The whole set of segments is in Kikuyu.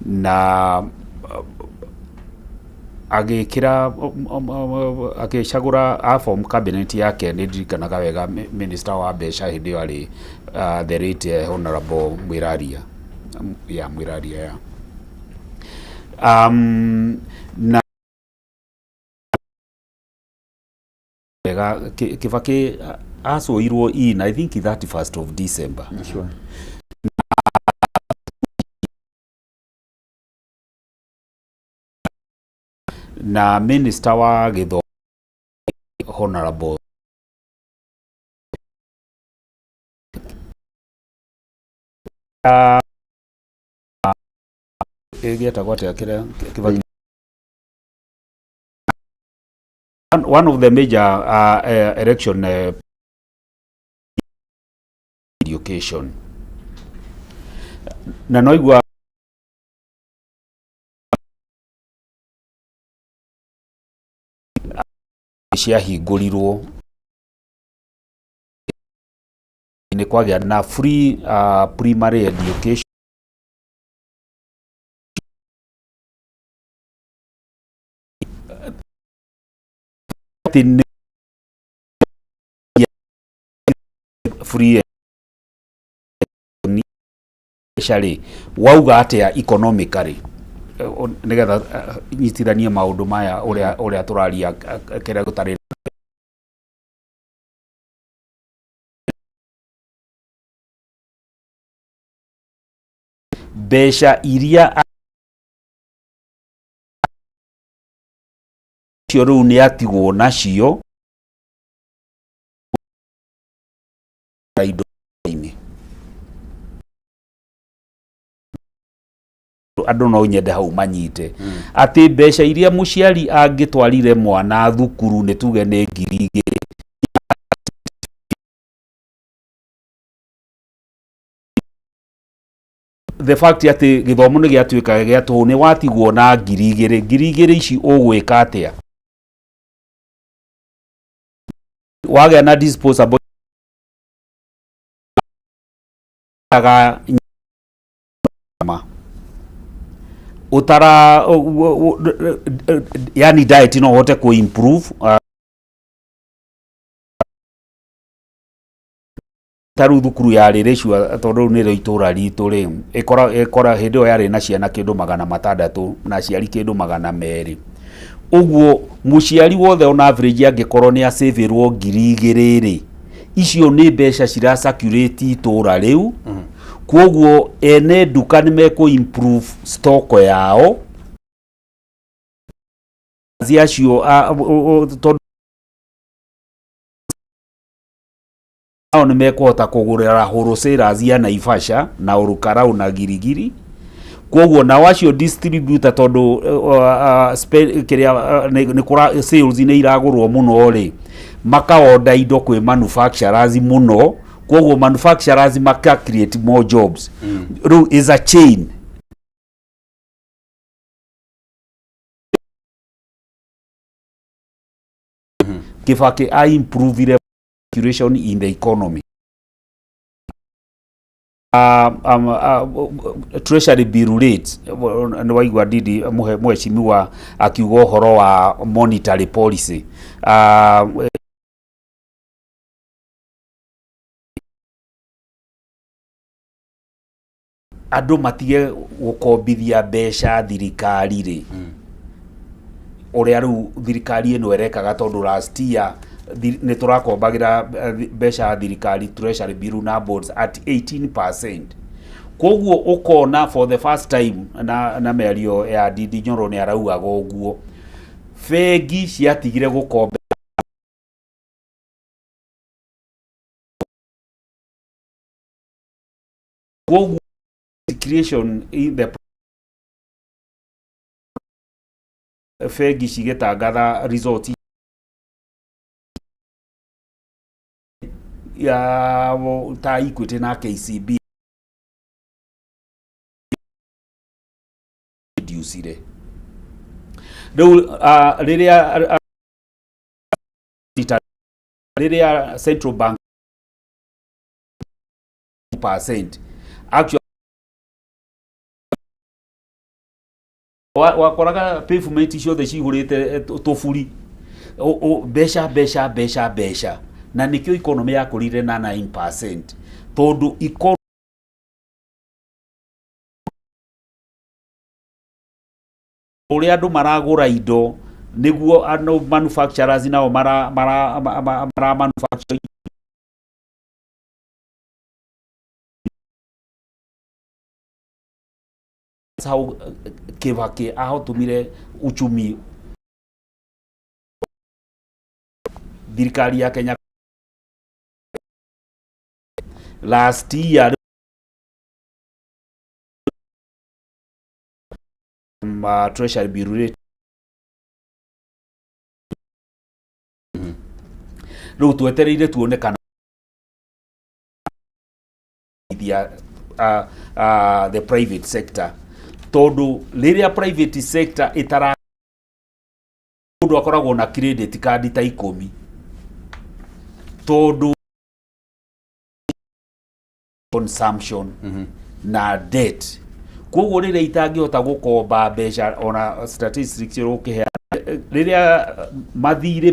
Na agĩkĩra, agĩcagũra a form cabinet yake. Nĩ ndirikanaga wega minister wa mbeca hĩndĩ ĩyo arĩ the late Honorable Mwĩraria ya Mwĩraria ya na wega Kibaki acoirwo in, I think, 31st of December. Na minister wa gĩthomo Honorable gĩetagwo atĩa kĩrĩa Kibaki, one of the major election education na noigua ciahingũrirwo nĩ kwagĩa na free primary education. Atĩ nĩ free mbeca rĩ, wauga atĩa economically? Nĩgetha nyitithanie maũndũ maya ũrĩa tũraria, kĩrĩa gũtarĩ mbeca iria acio rĩu nĩ atigwo nacio indo-inĩ. Andũ no nyende hau manyite atĩ mbeca iria mũciari angĩtwarire mwana thukuru, nĩ tuge nĩ 2000, the fact atĩ gĩthomo nĩ gĩatuĩka gĩa tũhũ, nĩ watigwo na 2000. 2000 ici ũgwĩka atĩa? Wagĩa na disposable ga nyama utara, yani diet no ũhote ku improve ta rĩu thukuru ya Rĩrĩcua, tondũ rĩu nĩrĩo itũra ritũ rĩ, ĩkora hĩndĩ ĩyo yarĩ na ciana kĩndũ 600 na aciari kĩndũ 200. Ũguo mũciari wothe on average angĩkorwo nĩ acĩvĩrwo 2000 rĩ, icio nĩ mbeca cira circulate itũra rĩu. Kwoguo ene nduka nĩ mekũ improve stock yao acio tondũ nao nĩ mekũhota kũgũrĩra wholesalers ya Naivasha na Olkalou na Girigiri. Koguo nao acio distributor, tondũ kĩrĩa nĩ kũra sales nĩ iragũrwo mũno rĩ, makaonda indo kwĩ manufacturers mũno. Koguo manufacturers maka create more jobs. Rĩu is a chain. Kibaki a improvire circulation in the economy. Treasury bill rate, nĩ waigua Ndindi mheshimiwa akiuga ũhoro wa monetary policy. Andũ matige gũkombithia mbeca thirikari rĩ, ũrĩa rĩu thirikari ĩno ĩrekaga, tondũ last year nĩ tũrakombagĩra mbeca thirikari, treasury bill na bonds at 18%. Koguo ũkona for the first time na mĩario ya Ndindi Nyoro nĩ araugaga ũguo, bengi ciatigire gũkomba. Koguo creation in the bengi cigĩtangatha result ya ta Equity na KCB reducire. Rĩu rĩrĩa central bank percent actually. Wakoraga pavement ciothe cihũrĩte tũburi. Mbeca mbeca mbeca mbeca, na nĩkĩo economy yakũrire na 9%, tondũ ũrĩa andũ maragũra indo nĩguo andũ manufacturers nao mara mara mara manufacture. That's how Kibaki ahotũmire uchumi thirikari ya Kenya last year. Treasury bill rate rĩu twetereire tuone kana the private sector, tondũ rĩrĩa private sector ĩtara, mũndũ akoragwo na credit card ta 10 tondũ consumption na debt. Koguo rĩrĩa itangĩhota gũkomba mbeca, ona statistics ũkĩheana rĩrĩa mathirĩ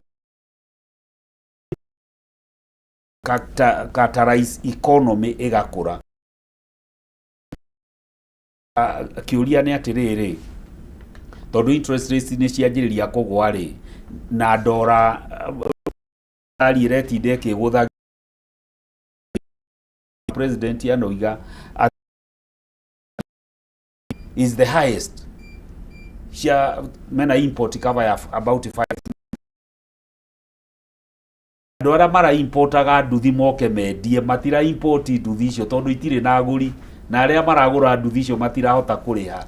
catalyze economy ĩgakũra. Kĩũria nĩ atĩrĩrĩ, tondũ interest rates nĩ cianjĩrĩria kũgwa rĩ, na ndora thirikari ĩretinda ĩkĩgũtha president anoiga is the highest cia mena import cover ya about 5. Andũ arĩa mara importaga nduthi moke mendie matira import nduthi icio tondũ itirĩ na agũri, na arĩa maragũra nduthi icio matirahota kũrĩha.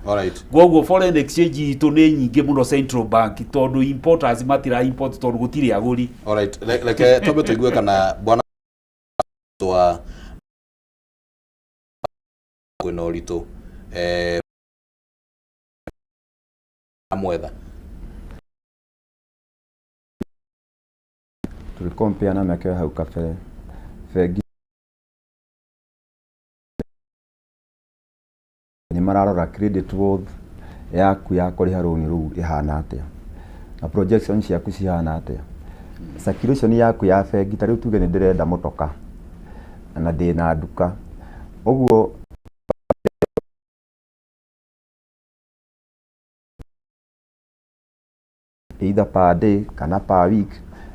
Koguo foreign exchange itũ nĩ nyingĩ mũno central bank, tondũ importers matira import tondũ gũtirĩ agũri. Alright. Reke twambe tũigue kana bwana twa kwĩna ũritũ amwetha. Tũgĩ compare na mĩaka ya hau kabere, bengi nĩ mararora credit worth yaku ya kũrĩha rũni rũu ĩhana atĩa, na projection ciaku cihana atĩa, circulation yaku ya bengi. Ta rĩu tuge nĩ ndĩrenda mũtoka na ndĩna nduka ũguo, either per day kana per week,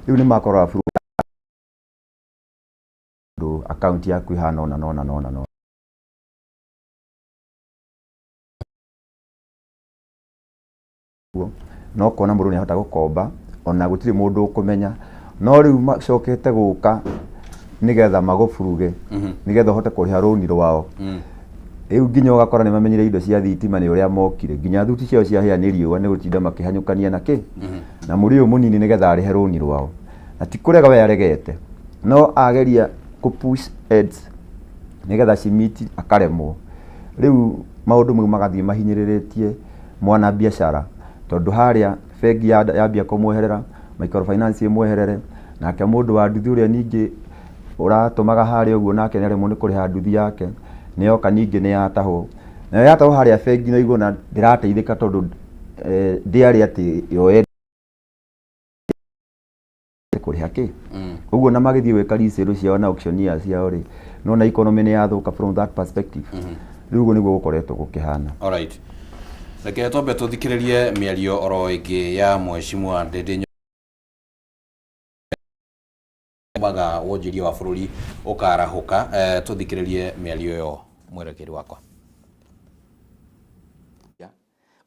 rĩu nĩ makorora ũndũ account yaku ĩhana ũna na ũna na ũna na ũna. No kona mũndũ nĩ ahota gũkomba ona gũtirĩ mũndũ ũkũmenya, no rĩu macokete gũka nĩgetha magũburuge, nĩgetha ũhote kũrĩha rũni rwao. Rĩu nginya ũgakora nĩ mamenyire indo cia thitima nĩ ũrĩa mokire, nginya thuti ciao ciahĩa nĩ riũa nĩ gũtinda makĩhanyũkania na kĩ na mũrĩ ũyũ mũnini nĩgetha arĩhe rũni rwao. Na ti kũrega we aregete, no ageria kũ push ends nĩgetha cimiti akaremwo. Rĩu maũndũ mau magathiĩ mahinyĩrĩrĩtie mwana biacara, tondũ harĩa bengi yambia kũmweherera, microfinance ĩmweherere, nake mũndũ wa nduthi ũrĩa ningĩ ũratũmaga harĩa ũguo nake nĩaremwo nĩ kũrĩha nduthi yake, nĩyoka ningĩ nĩyatahwo. Nayo yatahwo harĩa bengi no igua ona ndĩrateithĩka, tondũ ndĩarĩ atĩ yoe kũrĩha kĩ ũguo, na magĩthiĩ gwĩka resale ciao na auctioneer ciao rĩ, nona economy nĩ yathũka from that perspective. Rĩu ũguo nĩguo gũkoretwo gũkĩhana. Alright. Reke twambe tũthikĩrĩrie mĩario oro ĩngĩ ya Mheshimiwa Ndindi maga wonjoria wa bũrũri ũkarahũka. Tũthikĩrĩrie mĩario ĩyo, mwerekeri wakwa.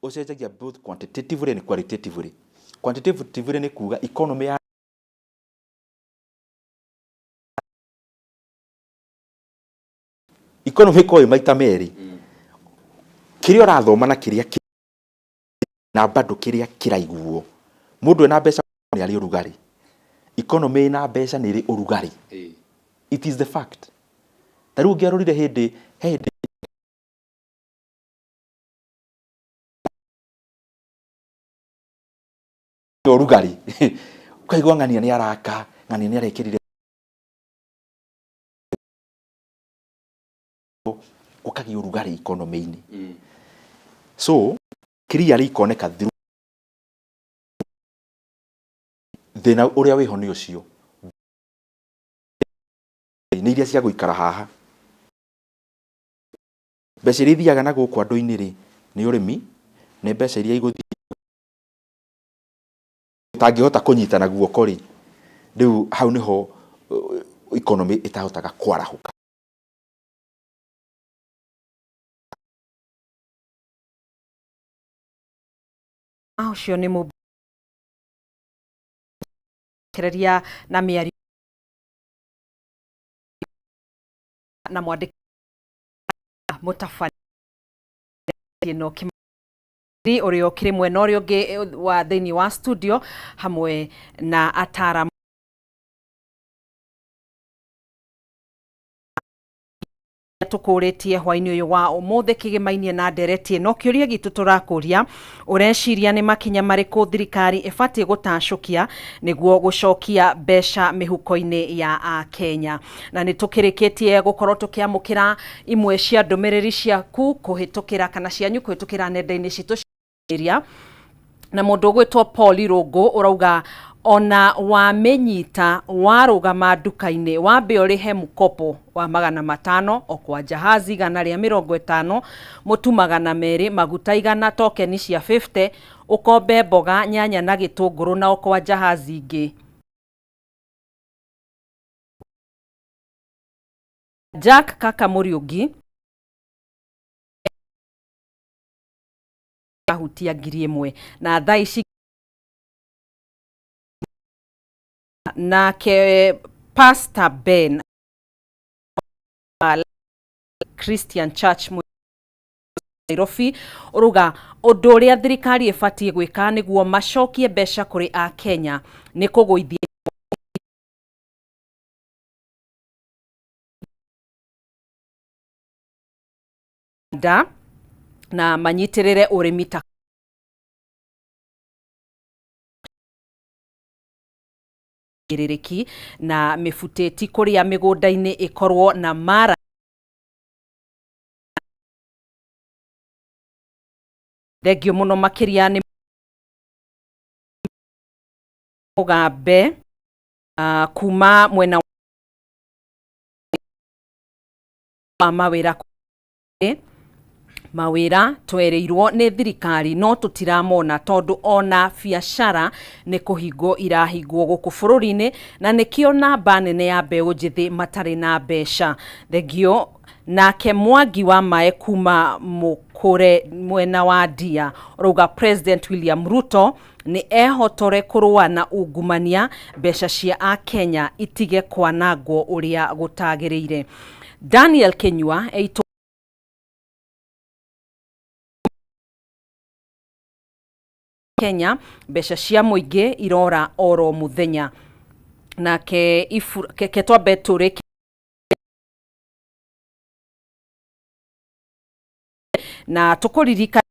Ũcenjagia both quantitatively and qualitatively. Quantitatively nĩ kuga economy ya economy ĩkoragwo ĩ maita merĩ, kĩrĩa ũrathoma na kĩrĩa na bado kĩrĩa kĩraiguo. Mũndũ ena mbeca nĩ arĩ ũrugarĩ, economy ĩna mbeca nĩ ĩrĩ ũrugarĩ. It is the fact. Ta rĩu ũngĩarorire hĩndĩ he hĩndĩ ũrugarĩ, ũkaigua ng'ania nĩ araka, ng'ania nĩ arekĩrire, gũkagĩa ũrugarĩ economy-inĩ. So Clearly ikoneka through thĩna ũrĩa wĩho nĩ ũcio, nĩ iria cia gũikara haha. Mbeca iria ithiaga na gũkũ andũ-inĩ rĩ, nĩ ũrĩmi, nĩ mbeca iria igũthiĩ ũtangĩhota kũnyita na guoko rĩ, rĩu hau nĩho economy ĩtahotaga kwarahũka. Ũcio nĩ mũkereria na mĩario na mwandĩki mũtabania ĩno ũrĩa ũkĩrĩ mwena ũrĩa ũngĩ wa thĩinĩ wa studio hamwe na ataramu tũkũrĩtie hwainĩ ũyũ wa ũmũthĩ kĩgĩmainie na ndereti ĩno. Kĩũria gitũ tũrakũria, ũreciria nĩ makinya marĩkũ thirikari ĩbatiĩ gũtacũkia nĩguo gũcokia mbeca mĩhuko-inĩ ya Akenya? Na nĩ tũkĩrĩkĩtie gũkorwo tũkĩamũkĩra imwe cia ndũmĩrĩri ciaku kũhĩtũkĩra kana cianyu kũhĩtũkĩra nenda-inĩ citũ ria na mũndũ ũgwĩtwo Paul Irũngũ ũrauga ona wamĩnyita warũgama nduka-inĩ wambe ũrĩhe mkopo wa 500 o kwa jahazi 150 mũtu 200 maguta 100 tokeni cia 50 ũkombe mboga nyanya na gĩtũngũrũ na o kwa jahazi ingĩ. Jack Kaka Mũriũngi ahutia 1000 na thaa ici. Nake Pastor Ben Christian Church Nairobi ũruga ũndũ ũrĩa thirikari ĩbatiĩ gwĩka nĩguo macokie mbeca kũrĩ Akenya nĩ kũgũithia nda na manyitĩrĩre ũrĩmi ta ĩrĩrĩki na mĩbutĩti kũrĩa mĩgũnda-inĩ ĩkorwo na mara. Thengio mũno makĩria nĩ Mũgambe kuma mwena wa mawĩra. Mawĩra twerĩirwo nĩ thirikari no tũtiramona tondũ ona biacara nĩ kũhingwo irahingwo gũkũ bũrũri-inĩ na nĩkĩo namba nene ya mbeũ njĩthĩ matarĩ na mbeca. Thengio. Nake Mwangi wa Mae kuma Mũkũre mwena wa Ndia ũrauga President William Ruto nĩ ehotore kũrũa na ungumania, mbeca cia Akenya itige kwanangwo ũrĩa gũtagĩrĩire. Daniel Kinyua eitũ Kenya mbeca cia mũingĩ irora oro mũthenya. Nake reke twambe tũrĩkie na tũkũririkana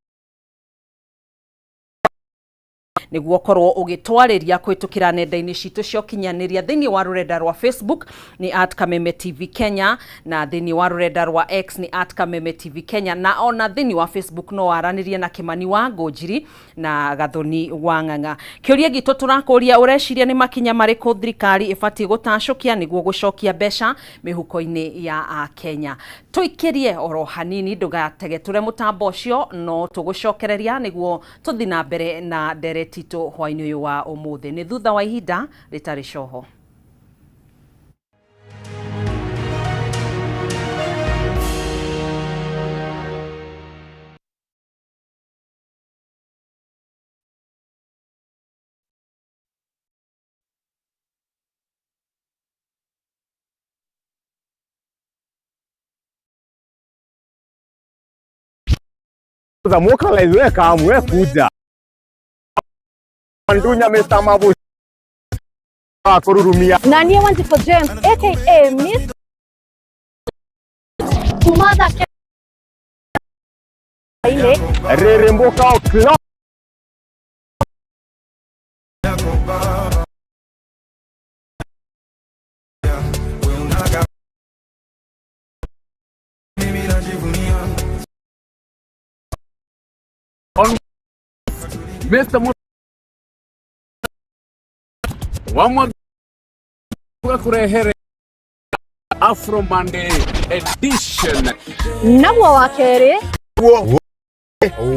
nĩguo ũkorwo ũgĩtwarĩria kũhĩtũkĩra nenda-inĩ citũ cia ũkinyanĩria. Thĩinĩ wa rũrenda rwa Facebook nĩ at Kameme TV Kenya, na thĩinĩ wa rũrenda rwa X nĩ at Kameme TV Kenya, na ona thĩinĩ wa Facebook no waranĩrie na Kĩmani wa Ngũnjiri na Gathoni wa Ng'ang'a. Kĩũria gitũ tũrakũria, ũreciria nĩ makinya marĩkũ thirikari ĩbatiĩ gũtacũkia nĩguo gũcokia mbeca mĩhuko-inĩ ya Akenya? Tũikĩrie oro hanini, ndũgategetũre mũtambo ũcio, no tũgũcokereria nĩguo tũthi na mbere na ndereti itũ hwainĩ ũyũ wa ũmũthĩ. Nĩ thutha wa ihinda rĩtarĩ coho. Mukalize we kamu we kuja Ndunya Mr. Mabu kururumia. Na niĩ Wanjikũ James aka Miss kuma thaa 9 Rĩrĩmbũka o'clock. Mr. Wamwa kurehere Afro Monday edition. Naguo wa kerĩ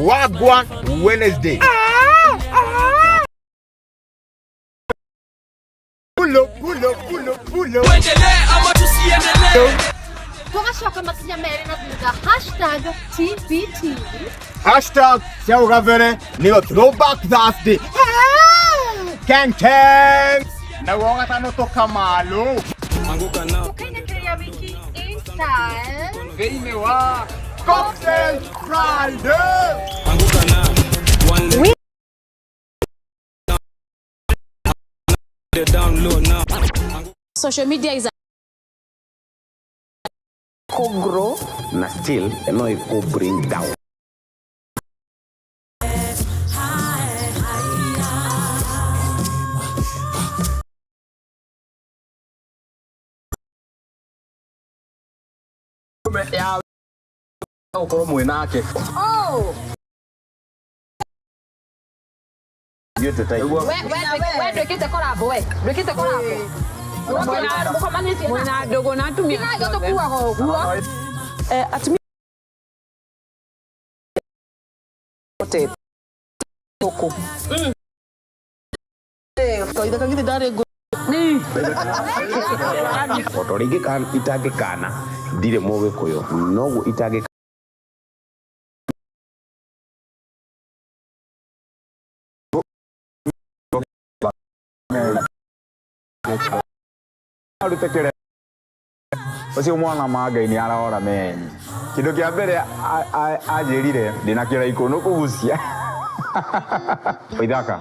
Wagwan Wednesday. Pull up, pull up, pull up, pull up. Tũgacoka makinya merĩ na thutha hashtag TBT. Hashtag Ciao Gavere nĩyo Throwback Thursday. Ken Ken. Naguo gatano tũkamalo. Tũkainĩkĩria wiki in style. Thĩinĩ wa Cocktail Friday. Social media is Na still no iko bring down. Ukorwo mwĩ nake. We ndwĩkĩte korabo, we ndwĩkĩte korabo mwĩna ndũgũ na atumia tũkuaga ũguo atumia Ota ũrĩa itangĩkana ndirĩ mũgĩkũyũ noguo itangĩ Arute kĩre ũcio mwana ma Ngai nĩ arora men kĩndũ kĩa mbere anjĩrire ndĩna kĩraikũ nũ kũgucia ithaka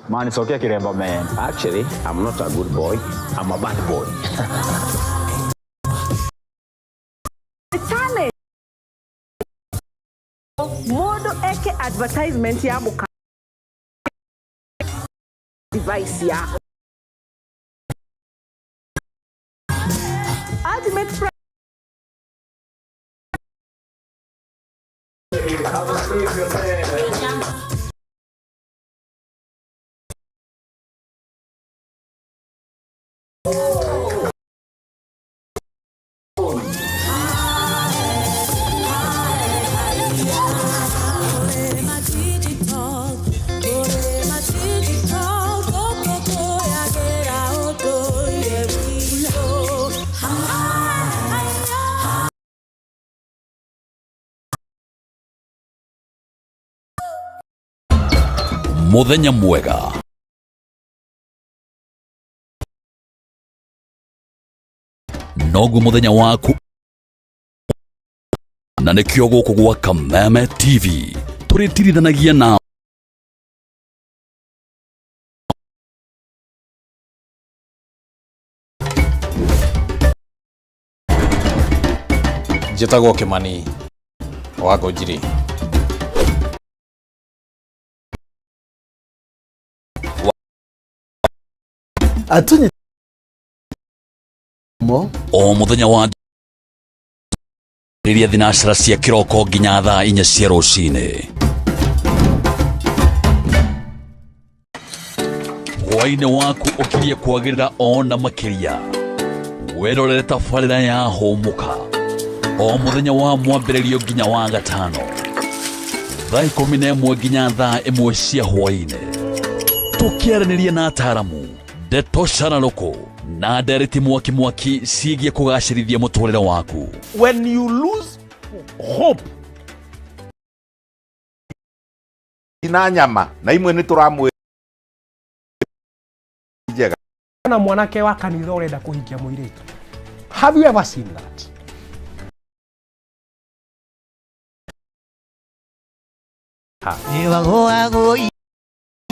manicokia kĩremba men. Actually, I'm not a good boy, I'm a bad boy. Challenge mũndũ eke advertisement ya mũka device ya ultimate price. Muthenya mwega. Noguo muthenya waku na nĩkĩo gũkũ gwa Kameme TV tũrĩtirithanagia na Njĩtagwo Kimani wa Ngũnjiri. Atunyi mo o muthenya wa rĩrĩa thinacara cia kĩroko nginya thaa 4 cia rũcinĩ. Hwaĩ-inĩ waku ũkirie kwagĩrĩra ona makĩria werorere tabarĩra ya Hũmũka o mũthenya wa mwambĩrĩrio nginya wa gatano thaa 11 nginya thaa 1 cia hwaĩ-inĩ, tũkĩaranĩria na ataaramu ndeto cararũkũ na ndereti mwaki mwaki ciĩgiĩ kũgacĩrithia mũtũrĩre waku. When you lose hope Na nyama na imwe nĩ tũramwĩ njega. Na mwanake wa kanitha ũrenda kũhikia mũirĩtu. Have you ever seen that?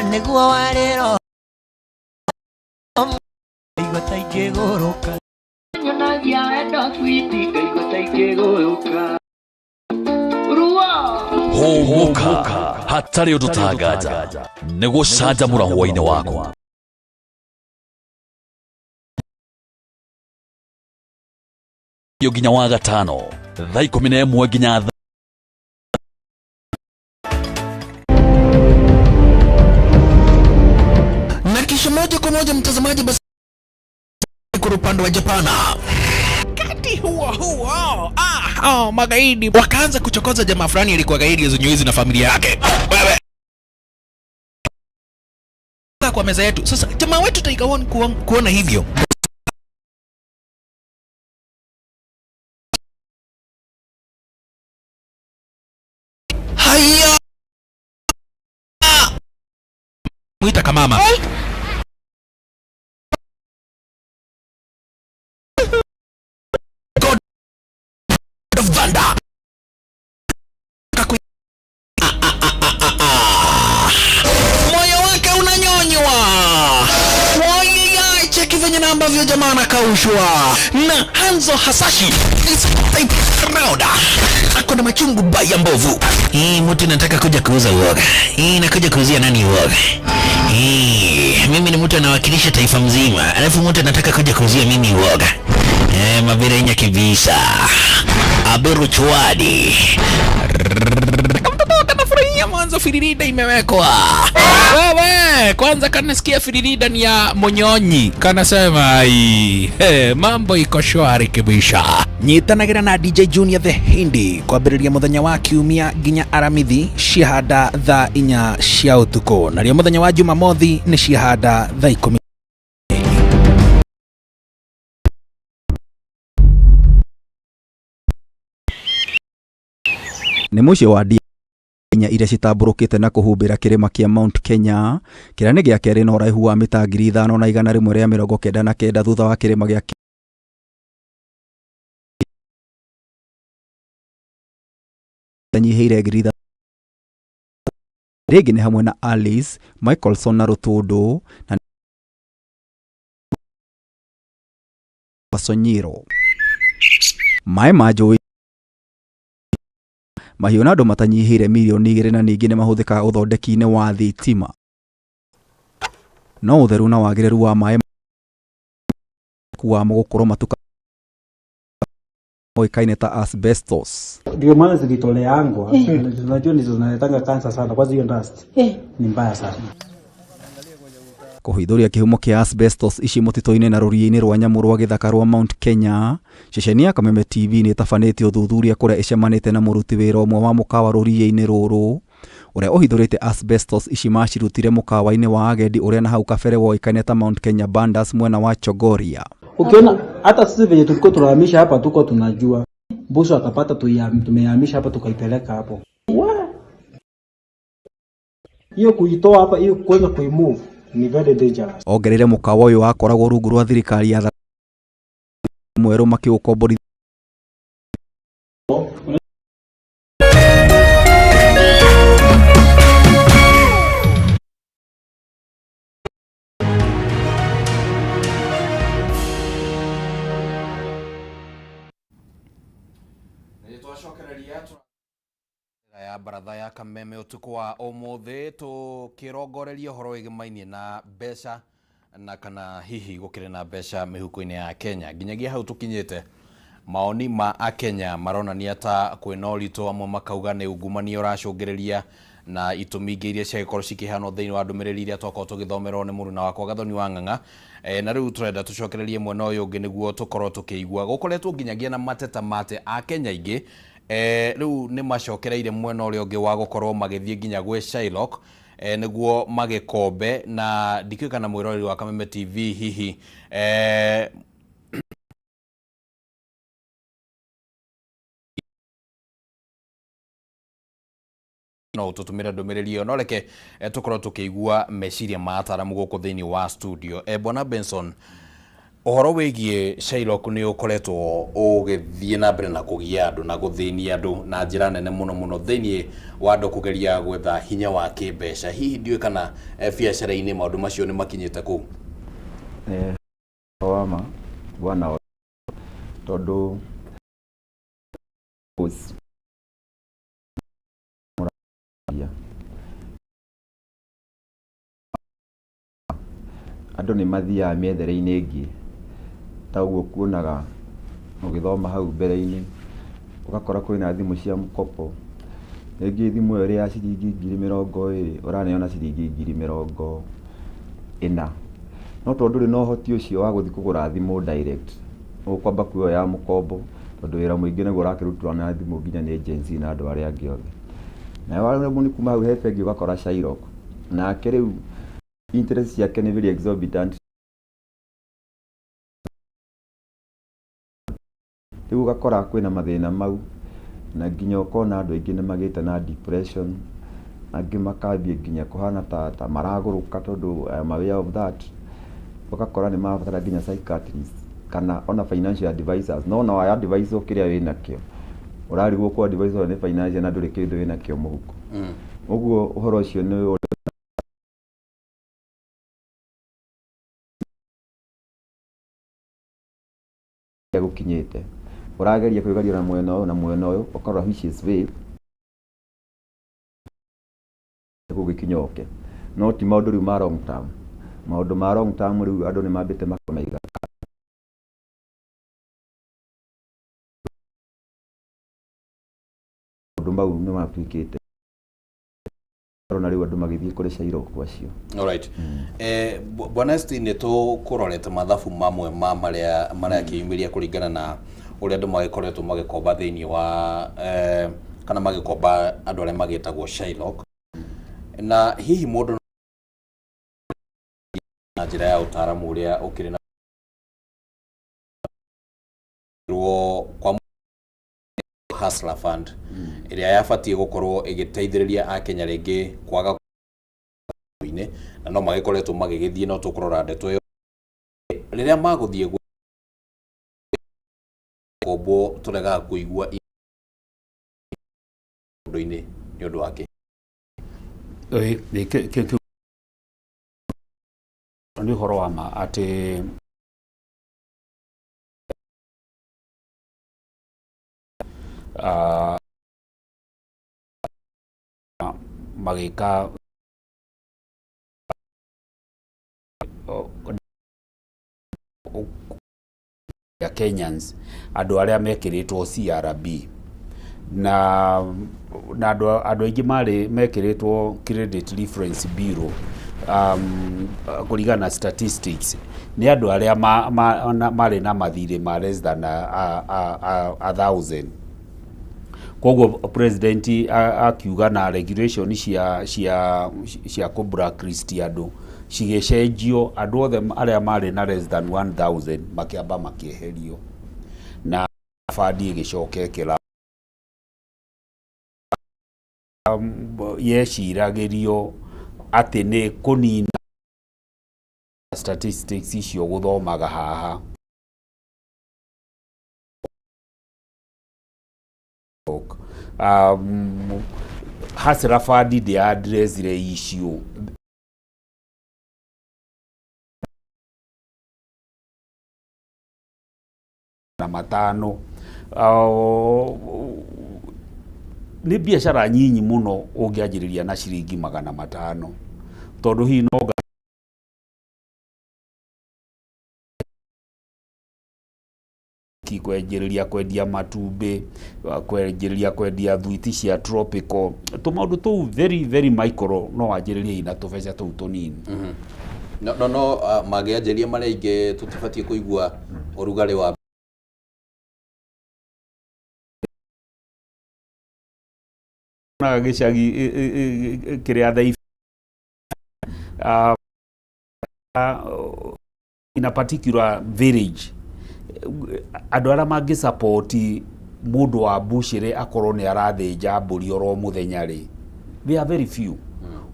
Nĩguo warĩro ngaigua ta ingĩgũrũka. Nyonagia wendo switi ngaigua ta ingĩgũrũka. Hũmũka hatarĩ ũndũ tanganja nĩ gũcanjamũra hwaĩ-inĩ waku. Nginya wa gatano thaa 11 nginya Kisha moja kwa moja mtazamaji, basi kwa upande wa Japana. Wakati huo huo, oh, magaidi wakaanza kuchokoza jamaa fulani alikuwa gaidi ya na familia yake. Wewe kwa meza yetu. Sasa jamaa wetu Tiger One kuona hivyo haya mwita kamama God of Thunder. Moyo wake unanyonywa. Wayaya, cheki venye na ambavyo jamaa anakaushwa na Hanzo Hasashi is type round. Ako na machungu baya mbovu. Hii mtu nataka kuja kuuza uoga. Hii nakuja kuuzia nani uoga? Hii mimi ni mtu anawakilisha taifa mzima, alafu mtu anataka kuja kuuzia mimi uoga. Mabirenya kibisa. Aberu chwadi. Kamtoto kanafurahia mwanzo firirida imewekwa. Wewe kwanza kanasikia firirida ni ya Monyonyi, kanasema ai, hey, mambo iko shwari kibisha. Nyitanagĩra na DJ Junior the Hindi kwambĩrĩria mũthenya wa kiumia nginya aramithi ciahanda thaa 4 cia ũtukũ, narĩo mũthenya wa Jumamothi nĩ ciahanda thaa 10. Nĩ mũciĩ wa ndia inya iria citambũrũkĩte na kũhumbĩra kĩrĩma kĩa Mount Kenya kĩrĩa nĩ gĩa kerĩ na ũraihu wa mita 5199 thutha wa kĩrĩma gĩa itanyihĩire 3000. Rĩngĩ nĩ hamwe na Alice Michelson na Rũtũndũ na Sonyiro. Maĩ ma njũĩ mahiũ na andũ matanyihĩire mirioni 2 na ningĩ nĩ mahũthĩkaga ũthondeki-inĩ wa thitima. No ũtheru na wagĩrĩru wa maĩ wamo gũkorwo matuka moĩkaine ta asbestos. Ndio maana zilitoleangwa. Unajua ndizo zinaletanga kansa sana, kwanza hiyo dust ni mbaya sana. Kũhithũria kĩhumo kĩa asbestos ici mũtitũ-inĩ na rũriĩ-inĩ rwa nyamũ rwa gĩthaka rwa Mount Kenya, ceceni ya Kameme TV nĩ ĩtabanĩtie ũthuthuria kũrĩa ĩcemanĩte na mũruti wĩra ũmwe wa mũkawa rũriĩ-inĩ rũrũ ũrĩa ũhithũrĩte asbestos ici macirutire mũkawa-inĩ wa agendi ũrĩa na hau kabere woĩkaine ta Mount Kenya Bandas mwena wa Chogoria. Ukiona hata sisi venye tulikuwa tunahamisha hapa tuko tunajua mbuso akapata tumehamisha hapa tukaipeleka hapo. Hiyo kuitoa hapa, hiyo kwanza kuimove ni very dangerous. Ongereire mũkawa ũyũ wakoragwo rungu rwa thirikari ya mwerũ makĩũkomborithia ya baratha ya Kameme utuku wa umuthi tukirongoreria uhoro wigimainie na mbeca na kana hihi gukiri na mbeca mihuko-ini ya Kenya. Nginyagia hau tukinyite maoni ma akenya maronania ta kwina ũritũ, amwe makauga nĩ ungumania ũracũngĩrĩria na itũmi ingĩ iria ciagĩkorwo cikĩheanwo thĩinĩ wa ndũmĩrĩri iria twakorwo tũgĩthomerwo nĩ mũruna wakwa Gathoni wa Ng'ang'a. Na rĩu tũrenda tũcokererie mwena ũyũ ũngĩ nĩguo tũkorwo tũkĩigua gũkoretwo nginyagia na mateta mate akenya aingĩ rĩu nĩ macokereire mwena ũrĩa ũngĩ wa gũkorwo magĩthiĩ nginya gwĩ Shylock nĩguo magĩkombe na ndikĩũĩ kana mwĩroreri wa Kameme TV hihi no tũtũmĩre ndũmĩrĩri ĩyo no reke tũkorwo tũkĩigua meciria ma ataramu gũkũ thĩinĩ wa studio. Bwana Benson, ũhoro wĩgiĩ Shylock nĩ ũkoretwo ũgĩthiĩ na mbere na kũgia andũ na gũthĩnia andũ na njĩra nene mũno mũno thĩinĩ wa andũ kũgeria gwetha hinya wa kĩmbeca. Hihi ndiũĩ kana biacara-inĩ maũndũ macio nĩ makinyĩte kũu? Wa ma bwana, tondũ andũ nĩ mathiaga mĩethere-inĩ ĩngĩ ta ũguo kuonaga ũgĩthoma hau mbere-inĩ, ũgakora kwĩna thimũ cia mkopo, rĩngĩ thimũ ĩyo ĩrĩ ya ciringi 20,000 ũraneo na ciringi 40,000. No tondũ ndũrĩ na ũhoti ũcio wa gũthiĩ kũgũra thimũ direct, ũkwamba kuoya ya mũkombo tondũ wĩra mũingĩ nĩguo ũrakĩrutwo na thimũ nginya nĩ Gen Z na andũ arĩa angĩ othe. Nawe waremwo nĩ kuma hau he bengi ũgakora Shylock. Nake rĩu interest ciake nĩ very exorbitant. Rĩu ũgakora kwĩna mathĩna mau, na nginya ũkona andũ aingĩ nĩ magĩte na depression, angĩ makambia nginya kũhana ta, ta maragũrũka tondũ I am aware of that. Ũgakora nĩ marabatara nginya psychiatrist kana ona financial advisors, no ona wa advise wo kĩrĩa wĩnakĩo, ũrarigwo kũ advise wo nĩ financial na ndũrĩ kĩndũ wĩnakĩo mũhuko. Ũguo ũhoro ũcio nĩ gũkinyĩte. Ũrageria kwĩgaria na mwena ũyũ na mwena ũyũ, ũkarora which is way gũgĩkinya oke. No ti maũndũ rĩu ma long term. Maũndũ ma long term rĩu andũ nĩ mambĩte makamaiga maũndũ mau nĩ matuĩkĩte na rĩu andũ magĩthiĩ kũrĩ Shylock acio. Alright. Eh, Bwana ST nĩ tũkũrorete mathabu mamwe ma marĩa marakĩyumĩria kũringana na ũrĩa andũ magĩkoretwo magĩkomba thĩinĩ wa eh, kana magĩkomba andũ arĩa magĩtagwo Shylock na hihi mũndũ na njĩra ya ũtaaramu ũrĩa ũkĩrĩ na kwa Hustler Fund ĩrĩa yabatiĩ gũkorwo ĩgĩteithĩrĩria akenya rĩngĩ kwaga inĩ na no magĩkoretwo magĩgĩthiĩ no tũkũrora ndeto ĩyo rĩrĩa magũthiĩ gũkombwo tũregaga kũigua ũndũ-inĩ nĩ ũndũ wa kĩ Nĩ ũhoro wa ma atĩ magĩka Kenyans andũ arĩa mekĩrĩtwo CRB na na andũ andũ aingĩ marĩ mekĩrĩtwo Credit Reference Bureau kũringana na statistics nĩ andũ arĩa marĩ na mathirĩ ma less than a thousand. Koguo president akiuga na regulation cia cia cia kũ blacklist andũ cigĩcenjio, andũ othe arĩa marĩ na less than 1000 makĩamba makĩeherio na bandi ĩgĩcoka ĩkĩra yeciragĩrio atĩ nĩ kũnina statistics icio gũthomaga haha. Hustler Fund ndĩa addressire issue na matano nĩ biacara nyinyi mũno ũngĩanjĩrĩria na ciringi 500 tondũ hihi no kwenjĩrĩria kwendia matumbĩ, kwenjĩrĩria kwendia thwiti cia tropical, tũmaũndũ tũu very very micro no wanjĩrĩrie na tũbeca tũu tũnini. No no no mangĩanjĩrĩria marĩ aingĩ tũtibatiĩ kũigua ũrugarĩ wa Gĩcagi kĩrĩa thaa in a particular village andũ arĩa mangĩ support mũndũ wa mbucĩrĩ akorwo nĩ arathĩnja mbũri oro mũthenya rĩ, they are very few.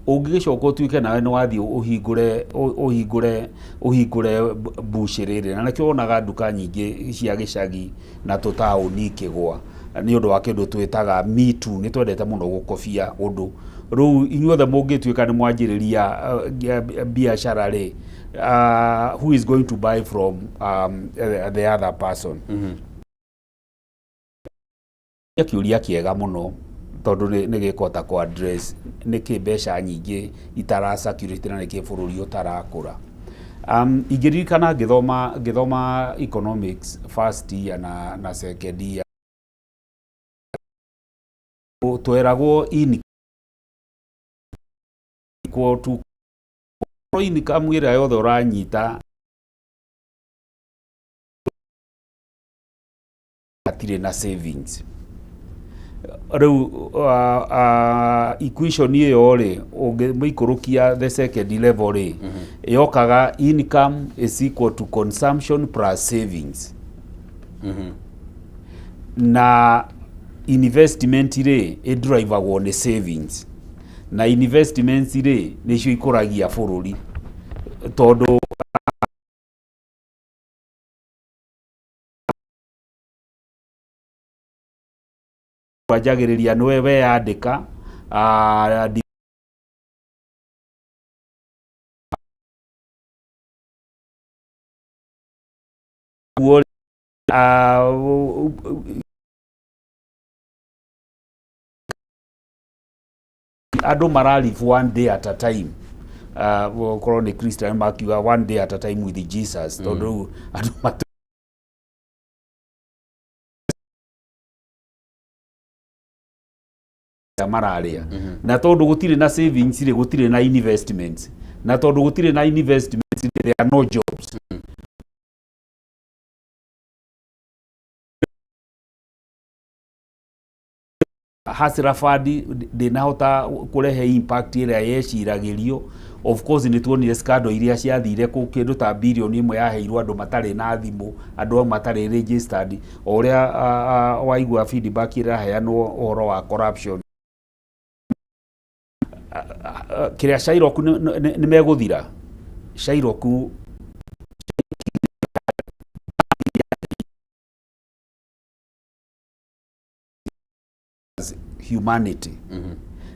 Ũngĩgĩcoka ũtuĩke nawe nĩ wathiĩ ũhingũre ũhingũre ũhingũre mbucĩrĩ rĩ, na nĩkĩo wonaga nduka nyingĩ cia gĩcagi na tũtaũni ikĩgwa nĩ ũndũ wa kĩndũ twĩtaga me too. Nĩ twendete mũno gũkobia ũndũ. Rĩu inyuothe mũngĩtuĩka nĩ mwanjĩrĩria biacara rĩ, who is going to buy from the other person? Kĩũria kĩega mũno tondũ nĩ gĩkũhota kũ address nĩkĩ mbeca nyingĩ itara circulate na nĩkĩ bũrũri ũtarakũra. Ingĩririkana ngĩthoma ngĩthoma economics first year na second year, tweragwo in equal to Income ĩrĩa yothe ũranyita hatirĩ na savings. Rĩu equation ĩyo rĩ, ũngĩmĩikũrũkia the second level rĩ, yokaga income is equal to consumption plus savings. Na investment rĩ, ĩdrivagwo nĩ savings, na investments rĩ, nĩcio ikũragia bũrũri, tondũ wanjagĩrĩria nĩwe weyandĩka andũ mara live one day at a time. Okorwo nĩ Christian makiuga one day at a time with Jesus, tondũ rĩu andũ mararĩa, na tondũ gũtirĩ na savings rĩ, gũtirĩ na investments, na tondũ gũtirĩ na investments rĩ, there are no jobs. Hustler Fund ndĩnahota kũrehe impact ĩrĩa yeciragĩrio. Of course nĩ tuonire scandal iria ciathire kũ kĩndũ ta 1 billion yaheirwo andũ matarĩ na thimũ, andũ matarĩ registered, o ũrĩa waigua feedback ĩraheanwo ũhoro wa corruption. Kĩrĩa Shylock nĩ megũthira Shylock. Humanity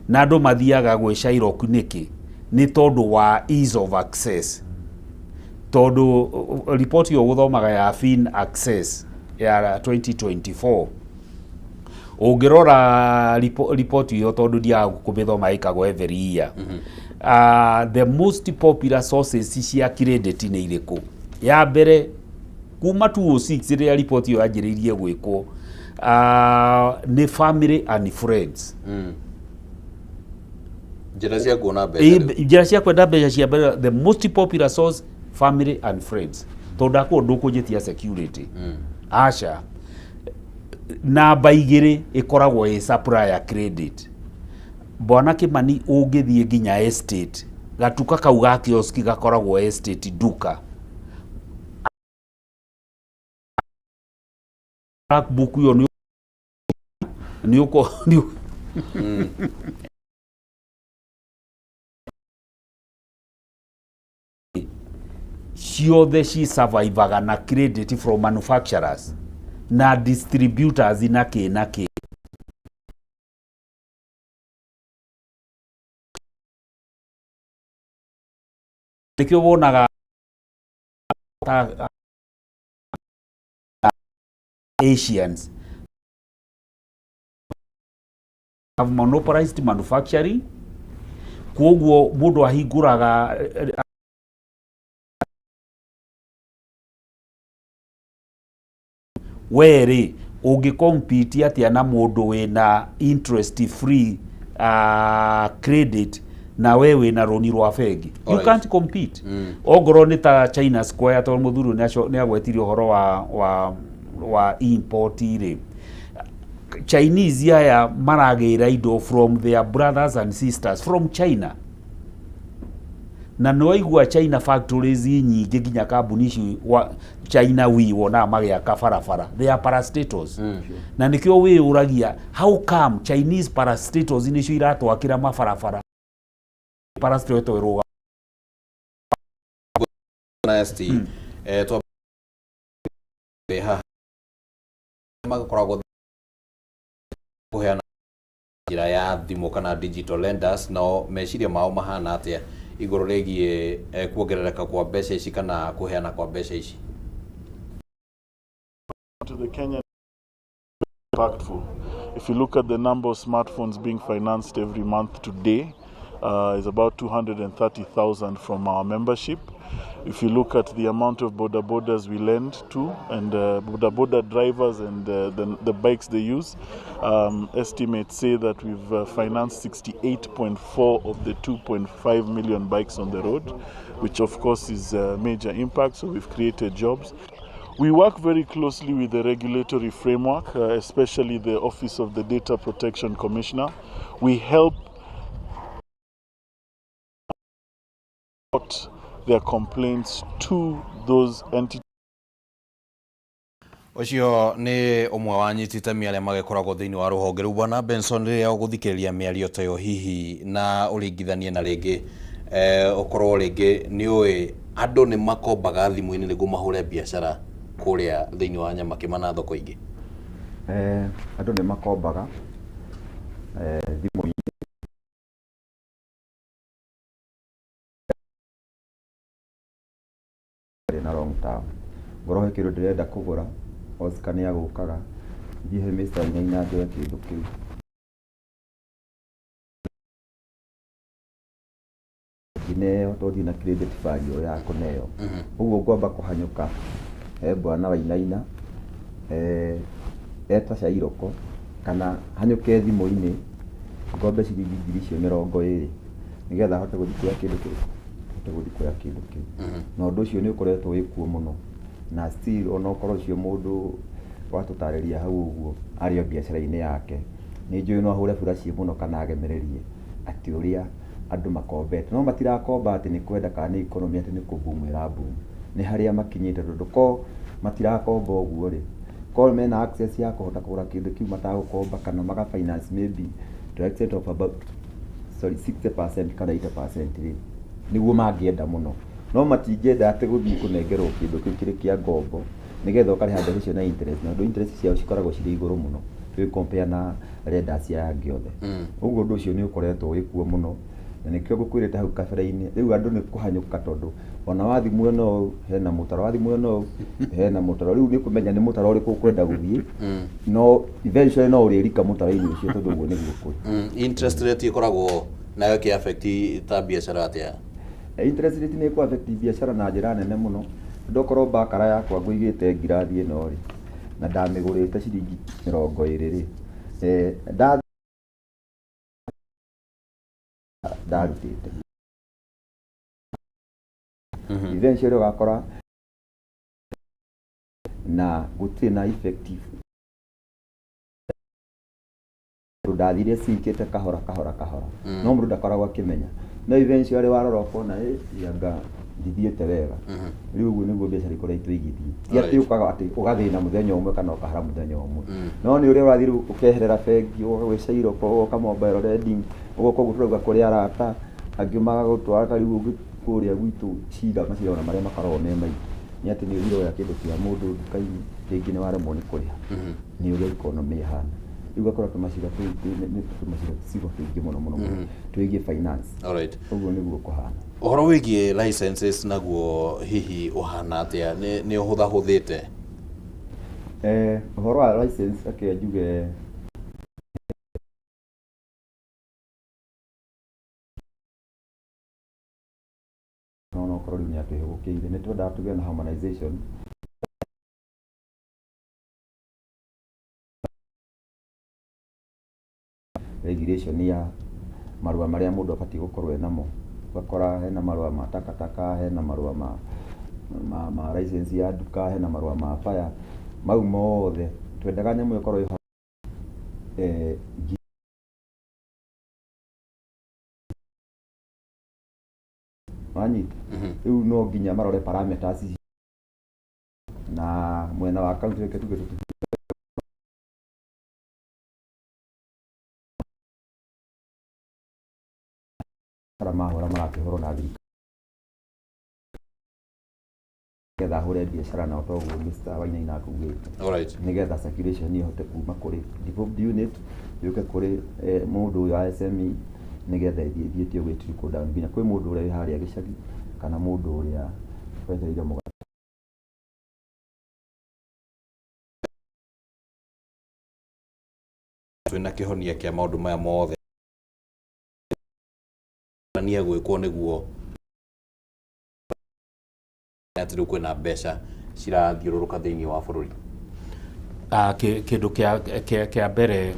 na andũ mathiaga gwĩ Shylock nĩkĩ? Nĩ tondũ wa ease of access, tondũ report ĩyo gũthomaga ya Fin Access ya 2024, ũngĩrora report ĩyo, tondũ ndiaga kũmĩthoma, ĩkagwo every year. The most popular sources cia credit nĩ irĩkũ? Ya mbere kuma 2006 rĩrĩa report ĩyo yanjĩrĩirie gwĩkwo, nĩ family and friends. Njĩra cia kuona mbeca rĩu. Njĩra cia kwenda mbeca cia mbere, the most popular source, family and friends, tondũ ndakorwo ndũkũnjĩtia security, aca. Namba 2 ĩkoragwo ĩ supplier credit. Bwana Kimani, ũngĩthiĩ nginya estate, gatuka kau ga kioski gakoragwo estate duka, black book ĩyo nĩ ũko nĩ ciothe ci survivaga na credit from manufacturers na distributors na kĩ na kĩ. Nĩkĩo wonaga ta Asians have monopolized manufacturing, koguo mũndũ ahingũraga we rĩ, ũngĩ compete atĩa na mũndũ wĩna interest free credit na we wĩna rũni rwa bengi? You can't compete. Ongorwo nĩ ta China Square, tondũ mũthuri ũyũ nĩ agwetirie ũhoro wa import rĩ, Chinese aya maragĩra indo from their brothers and sisters from China, na nĩ waigua China factories nyingĩ, nginya kambuni ici wa China wi wonaga magĩaka barabara, they are parastatals. Na nĩkĩo wĩyũragia, how come Chinese parastatals nĩcio iratwakĩra mabarabara? Parastatal ĩrũga Na ST twambe haha magakoragwo kũheana njĩra ya thimũ kana digital lenders, no meciria mao mahana atĩa igũrũ rĩgiĩ kuongerereka kwa mbeca ici kana kũheana kwa mbeca ici? To the Kenyan impactful. If you look at the number of smartphones being financed every month today, is about 230,000 from our membership. If you look at the amount of boda bodas we lend to and boda boda drivers and the bikes they use, estimates say that we've financed 68.4 of the 2.5 million bikes on the road, which of course is a major impact. So we've created jobs. We work very closely with the regulatory framework, especially the Office of the Data Protection Commissioner. We help their complaints to those entities. Ũcio nĩ ũmwe wa anyiti itemi arĩa magĩkoragwo thĩinĩ wa rũhonge rũu. Bwana Benson, rĩrĩa ũgũthikĩrĩria mĩario ta ĩyo hihi na ũringithanie na rĩngĩ ũkorwo rĩngĩ nĩ ũĩ andũ nĩ makombaga thimũ-inĩ nĩguo mahũre biacara kũrĩa thĩinĩ wa Nyamakĩma na thoko ingĩ? Andũ nĩ makombaga thimũ-inĩ na long term. Ngorwo he kĩndũ ndĩrenda kũgũra, Oscar nĩ agũkaga, thiĩ he Mr. Wainaina njoe kĩndũ kĩu. Ngĩneo tondũ ndirĩ na credit value ya kũneo. Ũguo ngwamba kũhanyũka he bwana Wainaina, eta cairoko kana hanyũke thimũ-inĩ ngombe ciringi 20,000 nĩgetha hote gũthiĩ kuoya kĩndũ kĩrĩkũ, hote gũthiĩ kuoya kĩndũ kĩu. Na ũndũ ũcio nĩ ũkoretwo wĩ kuo mũno, na still ona okorwo ũcio mũndũ watũtarĩria hau ũguo arĩ o biacara-inĩ yake, nĩ njũĩ no ahũre buraci mũno kana agemererie atĩ ũrĩa andũ makombete. No matirakomba atĩ nĩ kwenda kana nĩ economy atĩ nĩ kũ boom ĩra boom, nĩ harĩa makinyĩte, tondũ ko matirakomba ũguo rĩ, ko mena access ya kũhota kũgũra kĩndũ kĩu matagũkomba kana maga finance maybe to extent of about sorry 60% kana 80% rĩ, nĩguo mangĩenda mũno. No matingĩenda atĩ gũthiĩ kũnengerwo kĩndũ kĩu kĩrĩ kĩa ngombo nĩgetha ũkarĩha mbeca icio na interest, na ũndũ interest ciao cikoragwo cirĩ igũrũ mũno tũgĩ compare na lenders aya angĩ othe. Ũguo ũndũ ũcio nĩ ũkoretwo wĩ kuo mũno, na nĩkĩo ngũkwĩrĩte hau kabere-inĩ, rĩu andũ nĩ kũhanyũka, tondũ ona wathiĩ mwena ũyũ hena mũtaro, wathiĩ mwena ũyũ hena mũtaro, rĩu nĩ kũmenya nĩ mũtaro ũrĩkũ ũkwenda gũthiĩ, no eventually no ũrĩrika mũtaro-inĩ ũcio, tondũ ũguo nĩguo kũrĩ. Interest rate ĩkoragwo nayo ĩkĩ affect ta biacara atĩa? Interest rate nĩ ĩkũ affect biacara na njĩra nene mũno, tondũ okorwo bakara yakwa ngũigĩte ngirathi ĩno rĩ, na ndamĩgũrĩte ciringi 20 rĩ, ndarutĩte, eventually ũgakora na gũtirĩ na effective, tondũ ndathire cinkĩte kahora kahora kahora, no mũndũ ndakoragwo akĩmenya, no eventually warora ũkona anga ndithiĩte wega. Rĩu ũguo nĩguo biacara ikoretwo igĩthiĩ, ti atĩ ũkaga atĩ ũgathĩna mũthenya ũmwe kana ũkahara mũthenya ũmwe, no nĩ ũrĩa ũrathiĩ rĩu ũkeherera bengi, ũgoka gwĩ Cairoko, ũgoka mobile lending, ũgoka ũguo tũrauga kũrĩ arata angĩ magagũtwara. Ta rĩu ũngĩ kũrĩa gwitũ cira macira ona marĩa makoragwo me maingĩ nĩ atĩ nĩ ũthire woya kĩndũ kĩa mũndũ nduka-inĩ, rĩngĩ nĩ waremwo nĩ kũrĩha, nĩ ũrĩa economy ĩhana rĩu. Ũgakora tũmacira tũmacira cigo tũingĩ mũno mũno mũno twĩgiĩ finance. Ũguo nĩguo kũhana. Ũhoro wĩgiĩ licenses naguo hihi ũhana atĩa, nĩ ũhũthahũthĩte? Ũhoro wa license, reke njuge no okorwo rĩu nĩ atwĩhũgũkĩire, nĩ twendaga tũgĩe na harmonization regulation ya marũa marĩa mũndũ abatiĩ gũkorwo enamo. Ũgakora hena marũa ma takataka, hena marũa ma license ya nduka, hena marũa ma fire, mau mothe twendaga nyamũ ĩkorwo ĩho wanyita. Rĩu no nginya marore parameters ici na mwena wa county, reke tuge tũti mahũra marakĩhũrwo na thirikari nĩgetha ahũre biacara nao, toguo Mr. Wainaina akugĩte, nĩgetha circulation ĩhote kuma kũrĩ devolved unit yũke kũrĩ mũndũ ũyũ wa SME, nĩgetha ĩthiĩ ĩthiĩte ũguo trickle down nginya kwĩ mũndũ ũrĩa wĩ harĩa gĩcagi kana mũndũ ũrĩa wetereire mũgate. Twĩna kĩhonia kĩa maũndũ maya mothe nia gwĩkwo nĩguo. Atĩ rĩu kwĩna mbeca cirathiũrũrũka thĩinĩ wa bũrũri? Kĩndũ kĩa mbere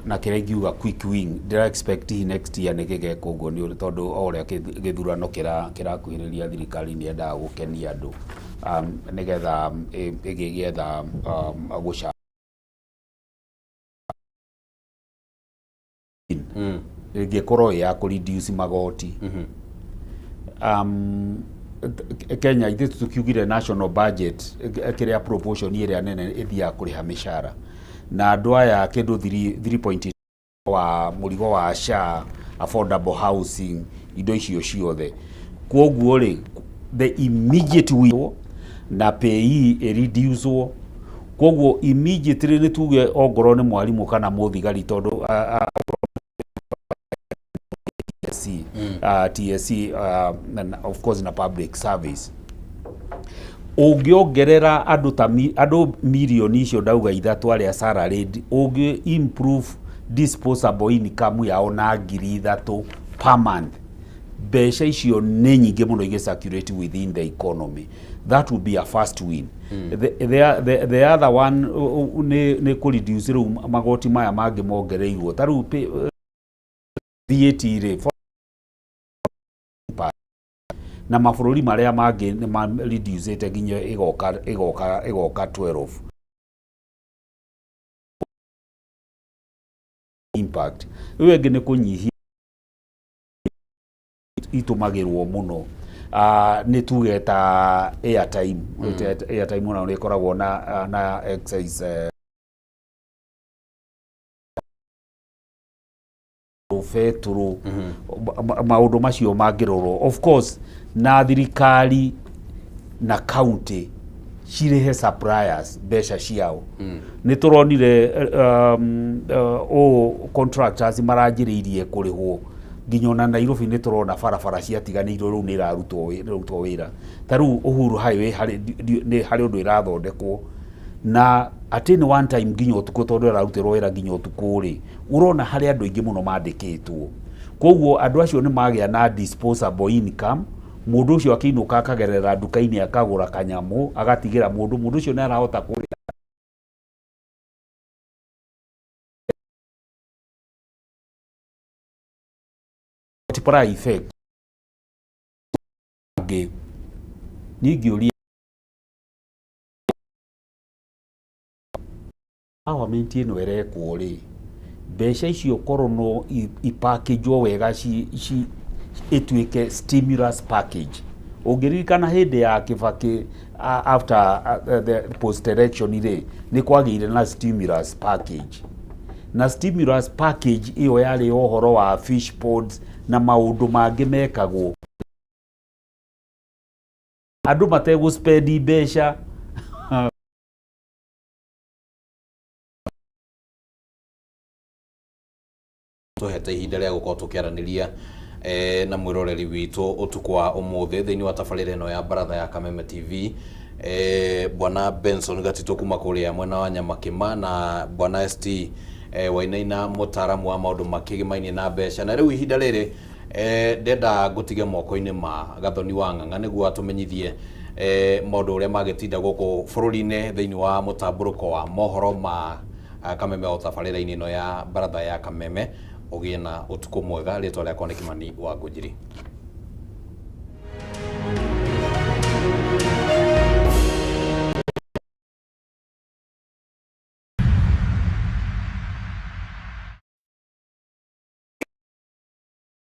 na kĩrĩa ingiuga quick win ndĩra expect hihi next year nĩ gĩgekwo ũguo, nĩ tondũ o ũrĩa gĩthurano kĩrakuhĩrĩria, thirikari nĩ yendaga gũkenia andũ nĩgetha ĩgĩetha gũca ĩngĩkorwo ĩ ya kũ reduce magoti. Kenya ithuĩ tũkiugire national budget, kĩrĩa proportion ĩrĩa nene ĩthiaga kũrĩha mĩcara na andũ aya kĩndũ 3 wa mũrigo wa SHA, affordable housing, indo icio ciothe. Kwoguo rĩ, the immediate win na PAYE ĩreducwo, kwoguo immediately nĩ tuge ongorwo nĩ mwarimũ kana mũthigari, tondũ TSC, TSC, na of course na public service, ũngĩongerera andũ ta andũ mirioni icio ndauga 3 arĩa salaried, ũngĩ improve disposable income yao na 3,000 per month, mbeca icio nĩ nyingĩ mũno igĩ circulate within the economy. That would be a first win. The other one nĩ kũ reduce rĩu magoti maya mangĩ mongereirwo, ta rĩu VAT rĩ, na mabũrũri marĩa mangĩ nĩ ma reducĩte nginya ĩgoka 12 impact. Ĩyo ĩngĩ nĩ kũnyihia itũmagĩrwo mũno, nĩ tuge ta airtime. Airtime ona nĩ ĩkoragwo na excise, betũrũ, maũndũ macio mangĩrorwo, of course, na thirikari na county cirĩhe suppliers mbeca ciao. Nĩ tũronire ũũ contractors maranjĩrĩirie kũrĩhwo, nginya ona Nairobi nĩ tũrona barabara ciatiganĩirwo rĩu nĩ ĩrarutwo wĩra. Ta rĩu Uhuru Highway harĩ nĩ harĩ ũndũ ĩrathondekwo na at any one time nginya ũtukũ, tondũ ĩrarutĩrwo wĩra nginya ũtukũ rĩ, ũrona harĩ andũ aingĩ mũno mandĩkĩtwo. Koguo andũ acio nĩ magĩa na disposable income, mũndũ ũcio akĩinũka akagerera nduka-inĩ akagũra kanyamũ agatigĩra mũndũ, mũndũ ũcio nĩ arahota kũrĩa. Multiplier effect angĩ niĩ ingĩũria empowerment ĩno ĩrekwo rĩ, mbeca icio korwo no ipackagwo wega ci ĩtuĩke stimulus package. Ũngĩririkana hĩndĩ ya Kibaki, after the post election rĩ, nĩ kwagĩire na stimulus package, na stimulus package ĩyo yarĩ ũhoro wa fish ponds na maũndũ mangĩ mekagwo andũ mategũ spend mbeca. Tũhete ihinda rĩa gũkorwo tũkĩaranĩria na mwĩroreri witũ ũtukũ wa ũmũthĩ thĩinĩ wa tabarĩra ĩno ya baratha ya Kameme TV, bwana Benson Gatito kuma kũrĩa mwena wa Nyamakĩma na bwana ST Wainaina, mũtaaramu wa maũndũ makĩgĩmainie na mbeca. Na rĩu ihinda rĩrĩ ndenda ngũtige moko-inĩ ma Gathoni wa Ng'ang'a nĩguo atũmenyithie maũndũ ũrĩa magĩtinda gũkũ bũrũri-inĩ thĩinĩ wa mũtambũrũko wa mohoro ma Kameme o tabarĩra-inĩ ĩno ya baratha ya Kameme. Ũgĩe na ũtukũ mwega. Rĩtwa rĩakwa nĩ Kimani wa Ngũnjiri.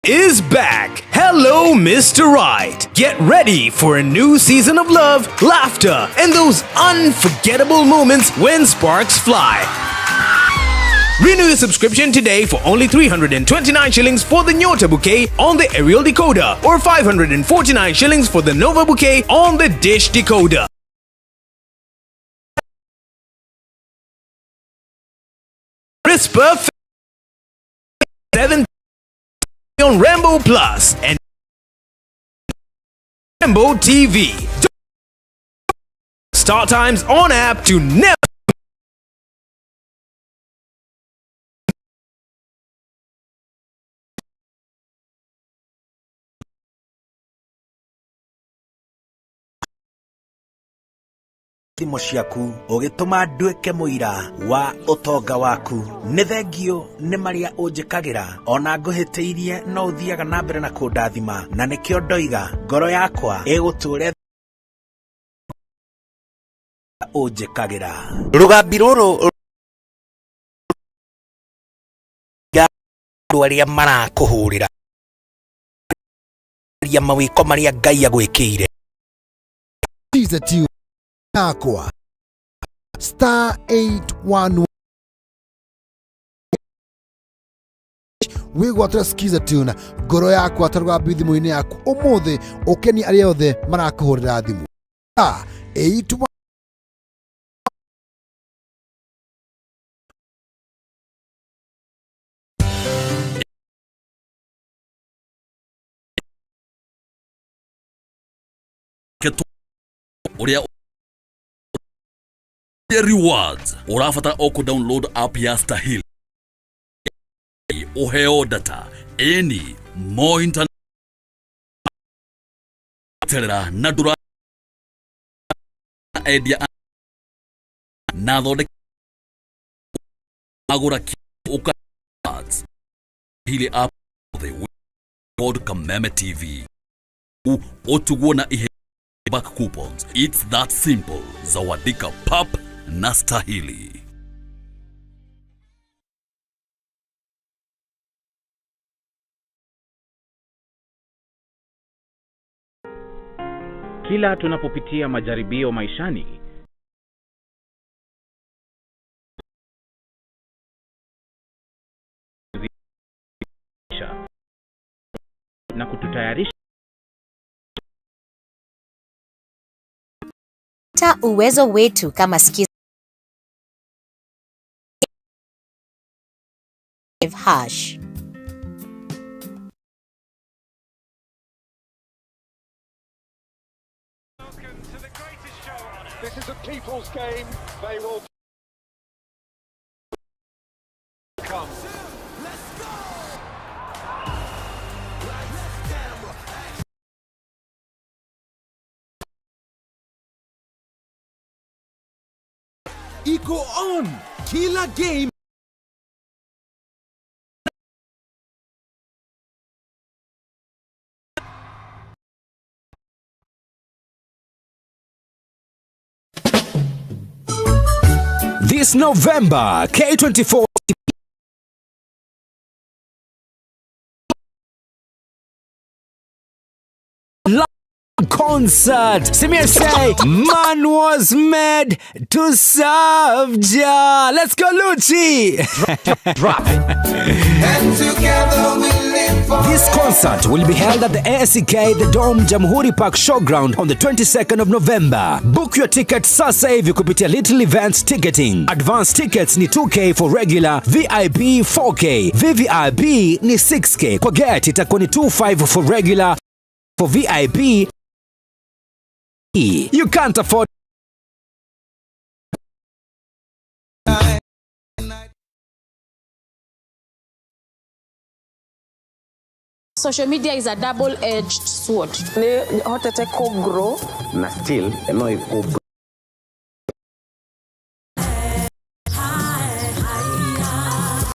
Is back. Hello, Mr. Right. Get ready for a new season of love, laughter, and those unforgettable moments when sparks fly. Renew your subscription today for only 329 shillings for the Nyota bouquet on the aerial decoder or 549 shillings for the Nova bouquet on the dish decoder. Crisper 7 on Rambo Plus and Rambo TV. Star Times on app to never Thimo ciaku ũgĩtũma nduĩke mũira wa ũtonga waku. Nĩ thengiũ nĩ marĩa ũnjĩkagĩra, ona ngũhĩtĩirie no ũthiaga na mbere na kũndathima, na nĩkĩo ndoiga ngoro yakwa ĩgũtũre ũnjĩkagĩra. Rũgambi rũrũ andũ arĩa marakũhũrĩra mawĩko marĩa Ngai agwĩkĩire. Yakwa star 811 wĩgwatĩre skiza tune ngoro yakwa ta rũgambi thimũ-inĩ yaku ũmũthĩ ũkenie arĩa othe marakũhũrĩra thimũ star 81. Ũrĩa rewards ũrabatara o kũ download app ya Stahili, ũheo data ĩni mo internet terera na ndũra endia na thondeka agũra ũka Hili app the code Kameme TV ũtugwo na ihe back coupons. It's that simple. Zawadika pap na Stahili. Kila tunapopitia majaribio maishani, na kututayarisha ta uwezo wetu kama skiza hash. This is a people's game. They will come. Iko on kila game. This November, K24 concert. Simia say, man was made to serve Jah. Let's go, Lucci. Drop it. And together we live for This concert will be held at the ASK The Dome Jamhuri Park Showground on the 22nd of November. Book your ticket sasa hivi kupitia Little Events Ticketing. Advance tickets ni 2K for regular, VIP 4K, VVIP ni 6K. Kwa gate itakuwa ni 25 for regular, for VIP. You can't afford. Social media is a double-edged sword. Nĩ hotete kũ grow na still no ĩkũ.